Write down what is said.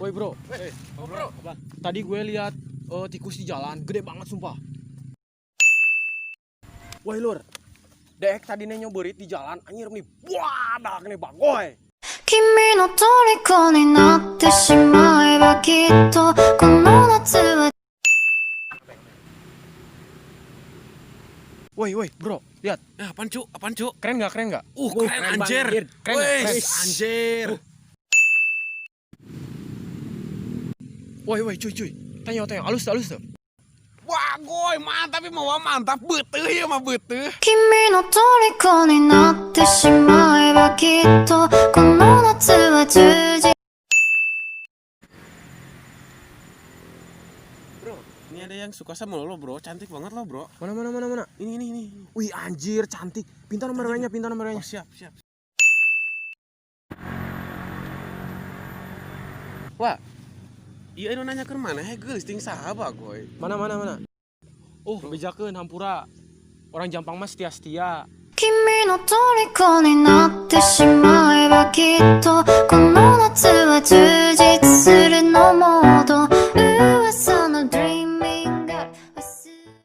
Woi bro, Oh, bro. Tadi gue lihat tikus di jalan, gede banget sumpah. Woi lur, dek tadi nenyo beurit di jalan, anjir nih, buadak nih bagoy. 君の虜になってしまえばきっとこの夏は Woi woi bro, lihat, Eh, apaan cu? Apaan cu? Keren nggak keren nggak? Keren, keren anjir. banget, keren, Wes, keren. Anjir. Woi woi cuy cuy, tanya tanya, alus tuh alus tuh. Wah, goy, mantap ieu mah mantap beuteuh ieu mah beuteuh. 君の虜になってしまえばきっとこの夏は充実 Bro, ini ada yang suka sama lo, bro. Cantik banget lo, bro. Mana mana mana mana. Ini ini ini. Wih anjir cantik, pintar nomor WA-nya, pintar nomor Oh, WA-nya. siap, siap. Wah, Iya, ini nanya ke mana? Hei, geulis ting saha bagoy. Mana mana mana. Oh, bejakeun hampura. Orang Jampang mah setia-setia. 君の虜になってしまえばきっとこの夏は充